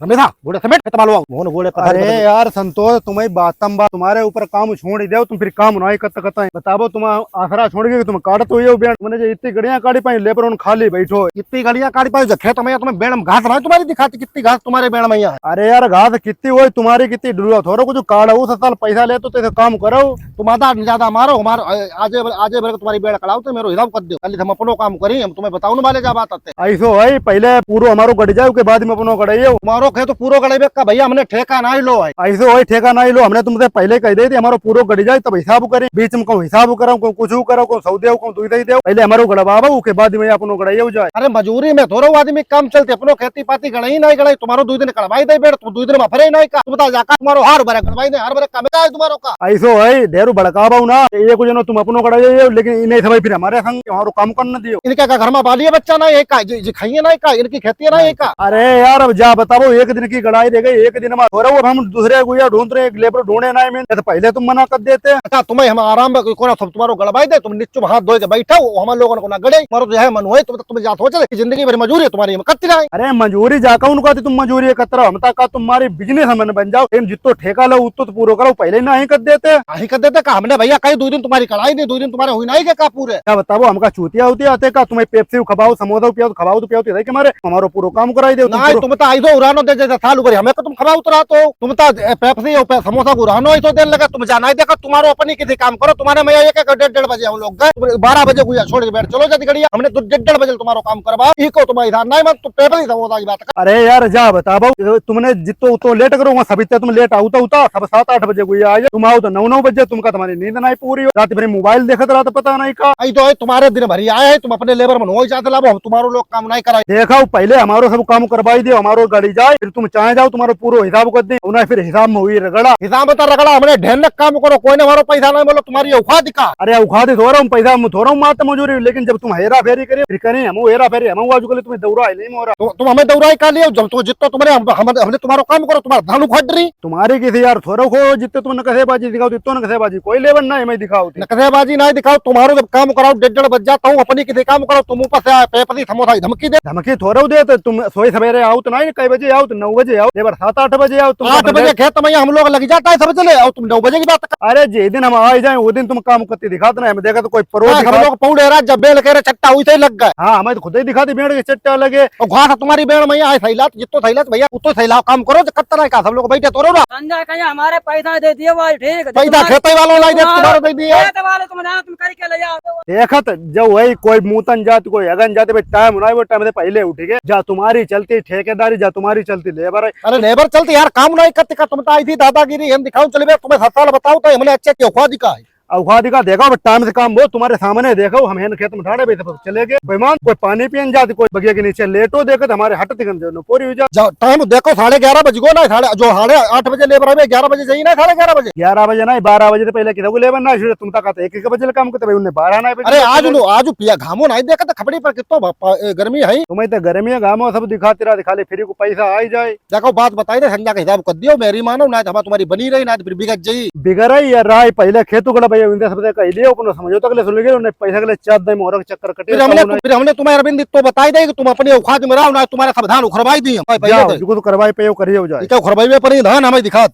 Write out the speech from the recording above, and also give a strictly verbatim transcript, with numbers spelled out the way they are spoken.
रमेशा, गोड़े समेट, मैं तमालो आऊँ। मोहन गोड़े पथारी अरे बदल। यार संतोष, तुम्हें बातम बात, तुम्हारे ऊपर काम छोड़ ही देव, तुम फिर काम नाई करत कतई। बताबो, तुम आसरा छोड़ के तुम काटत हुई हो बेड़। तुमने जो इतनी गड़ियां काटी पाई, लेबर उन खाली बैठो। इतनी गड़ियां काटी पाई, जो खेत में तुम्हें बेड़ में घास नाई तुम्हारी दिखाती, कितनी घास तुम्हारे बेड़ में है। अरे यार, घास कितनी हुई तुम्हारी, कितनी डुलवा थोड़ा कुछ काट, उस साल पैसा ले तो तेरे काम करो। तुम आधा ज्यादा मारो, हमार, आजे, आजे भर के तुम्हारी बेड़ कड़ाओ तो मेरो हिसाब कर दो। कल हम अपनो काम करी, हम तुम्हें बताओ ना वाले जा बात आते। ऐसो है, पहले पूरो हमारो गड़ जाए, उसके बाद में अपनो गड़ाइयो। हमारो खेत पूरो गड़ाइबे का भैया, हमने ठेका ना ही लो है। ऐसो है, ठेका ना ही लो, हमने तुमसे पहले कह दे थी, हमारो पूरो गड़ जाए, तब हिसाब करें। बीच में कहूँ हिसाब कराओ, कहूँ कुछ कराओ, कहूँ सौ देव, कहूँ दुई दे देव। पहले हमारो गड़वाबो, उसके बाद में अपनो गड़ाइयो जाए। अरे मजूरी में थोड़ो आदमी काम चलते, अपनो खेती पाती गड़ाई नहीं गड़ाई, तुम्हारो दुई दिन गड़वाई दे बेड़, तुम दुई दिन में फरे नहीं का, तुम बता जाका तुम्हारो हार भरे गड़वाई नहीं, हार भरे काम का है तुम्हारो का। ऐसो है, ढेर भड़कावा ना, ये कुछ ना तुम अपनो करा जाइए, लेकिन इन्हें समय फिर हमारे संग हमारो काम करना दियो। इनका का घर में बालिए बच्चा ना है का, जी, जी खाइए ना है का, इनकी खेती ना है का। अरे यार, अब जा बताओ, एक दिन की गड़ाई रह गई, एक दिन में हो रहा, अब हम दूसरे गुइया ढूंढ रहे, एक लेबर ढूंढे ना, मैं तो पहले तुम मना कर देते। अच्छा, तुम्हें हम आराम में कोना सब तुम्हारो गड़वाई दे, तुम नीचे हाथ धोए के बैठा हो, हमारे लोगों को ना गड़े, तुम्हारो जो है मन होए, तुम, तुम जात हो चले, जिंदगी भर मजूरी है तुम्हारी, हम करती रहे। अरे मजूरी जाकर उनको आती, तुम मजूरी करते रहो, हम तक का तुम्हारी बिजनेस हमन बन जाओ, लेकिन जितो ठेका लो, उत्तो तो पूरो करो, पहले ही ना ही कर देते। नाही कर देते का हमने भैया, कहीं दो दिन तुम्हारी कढ़ाई नहीं, दो दिन तुम्हारे हुई नहीं के का पूरे। क्या बताओ, हमका चूतिया होती आते का, तुम्हें पेप्सी खवाओ, समोसा पियाओ, खवाओ तो पियाओ तो इधर के मारे हमारो पूरो काम कराई दे। नहीं, तुम तो आई दो उरानो दे, जैसे साल उबर हमें को तुम खवाओ तो रहा तो, तुम तो ए, पेप्सी और पे-, समोसा को उरानो ही तो देन लगा, तुम जाना ही देखा, तुम्हारो अपनी किसी काम करो, तुम्हारे मैं एक, एक डेढ़, डेढ़ बजे हम लोग गए, बारह बजे गुइया छोड़ के बैठ, चलो जल्दी गड़िया, हमने तो डेढ़, डेढ़ बजे तुम्हारो काम करवा, ई को तुम्हारी धान नहीं मन, तो पेप्सी समोसा की बात अरे यार, जा बताबो, तुमने जित्तो उत्तो लेट करो, वहाँ सभी तुम लेट आओ तो उता, सब सात आठ बजे गुइया आ जाए, तुम आओ तो नौ नौ बजे, तुमका तुम्हारी नींद नहीं पूरी हो, रात भर मोबाइल देखत रहा तो पता नहीं का। आई तो है, तुम्हारे दिन भरी आए हैं, तुम अपने लेबर मन हो जाते लाभो, हम तुम्हारो लोग काम नहीं कराए। देखो, पहले हमारो सब काम करवाई दियो, हमारो गाड़ी जाए, फिर तुम चाहे जाओ, तुम्हारो पूरो हिसाब कर दे, उन्हें फिर हिसाब में हुई रगड़ा। हिसाब में तो रगड़ा, हमने ढेर न काम करो, कोई ने हमारो पैसा नहीं बोलो, तुम्हारी औकात का। अरे औकात ही थोड़ा, हम पैसा में थोड़ा मात मजूरी, लेकिन जब तुम हेरा फेरी करे, फिर करें हम हेरा फेरी, हम आजकल तुम्हें दौड़ा है नहीं मोरा। तो तुम हमें दौड़ाई का लिए, जब तो जितना तुमने हम, हम, हमने तुम्हारा काम करो, तुम्हारा धान उखड़ रही। तुम्हारे किसी यार थोड़ा हो, जितने तुम नकसेबाजी दिखाओ, इतने नकसेबाजी कोई लेवन ना है, मैं दिखाओ थे। नकसेबाजी ना दिखाओ, तुम्हारो जब काम कराओ, डेढ़ डेढ़ बज जाता हूँ, अपनी किसी काम करो, तुम ऊपर से आए, पेपसी समोसा की धमकी दे। धमकी थोड़ा दे तो तुम सोई सवेरे आओ तो नहीं, कई बजे आओ तो नौ बजे आओ, लेबर सात आठ बजे आओ, तुम आठ बजे खेत में हम लोग लग जाता है, समझ ले, और तुम नौ बजे की बात कर। अरे जे दिन हम आ जाए, वो दिन तुम काम करते दिखाते ना, हम देखा तो कोई परोज हाँ, हम दिखा। लोग पौड़े रात जब बेल के रे चट्टा हुई से लग गए। हाँ, हमें तो खुद ही दिखाते बेड़ के चट्टा लगे। और घास तुम्हारी बेड़ में आए सैलात, जित्तो सैलात भैया, उत्तो सैलाव काम करो, जो कत्ता नहीं का, सब लोग बैठे तो रहो ना। संजय कहे हमारे पैसा दे दिए भाई, ठीक है। पैसा तुम्हारे खेते वालों लाई दे, तुम्हारे तुम्हारे दे दिए। खेत वाले तुम ना, तुम करके ले जाओ। देखत जो वही कोई मुतन जात, कोई अगन जात, भाई टाइम ना, वो टाइम से पहले उठ गए। जा तुम्हारी चलती ठेकेदारी, जा तुम्हारी चलती लेबर है। अरे लेबर चलती यार, काम नहीं करते का, तुम तो आई थी दादागिरी, हम दिखाओ चले बे, तुम्हें सत्ता बताओ तो हमने अच्छे क्यों खा दिखा है। अब खा दिखा, देखो अब टाइम से काम हो, तुम्हारे सामने देखो, हम हैं खेत में ठाड़े, भाई सब चले गए। कोई मान, कोई पानी पियन जात, कोई बगिया के नीचे लेटो, देखत हमारे हट दिखन जो पूरी हो जा। जाओ, टाइम देखो, साढ़े ग्यारह बज गो ना, साढ़े, जो साढ़े आठ बजे लेबर आवे, ग्यारह बजे जाइए ना, साढ़े ग्यारह बजे। ग्यारह बजे ना, बारह बजे से पहले किसी को लेबर ना, इसलिए तुम तक आते एक एक बजे काम करते भाई, उन्हें बारह ना बजे अरे आज लो, आज पिया घामो नहीं देखा तो खपड़ी पर कितो भ-, प-, ए, गर्मी है। तुम्हें तो गर्मी है, घामो सब दिखाते रहा, दिखा ले, फ्री को पैसा आ ही जाए। देखो, बात बताई दे, संजा का हिसाब कर दियो, मेरी मानो, ना तो हमारा तुम्हारी बनी रही, ना तो फिर बिगड़ जाई। बिगड़ रही है राय, पहले खेतों गड़ा भैया, उनसे सबसे कह लियो, अपनो समझौता के लिए सुन लियो, उन्हें पैसा के लिए चार दे मोहरा के चक्कर कटे, फिर हमने, फिर हमने तुम्हें अरविंद तो बताई दे कि तुम अपने औकात में रहो, ना तुम्हारा सब धान उखरवाई दी हम, भाई, पहले जाओ, तो। जो तो करवाई पे करिए हो जाए। ठीक है, उखरवाई पे पर ही धान हमें दिखा।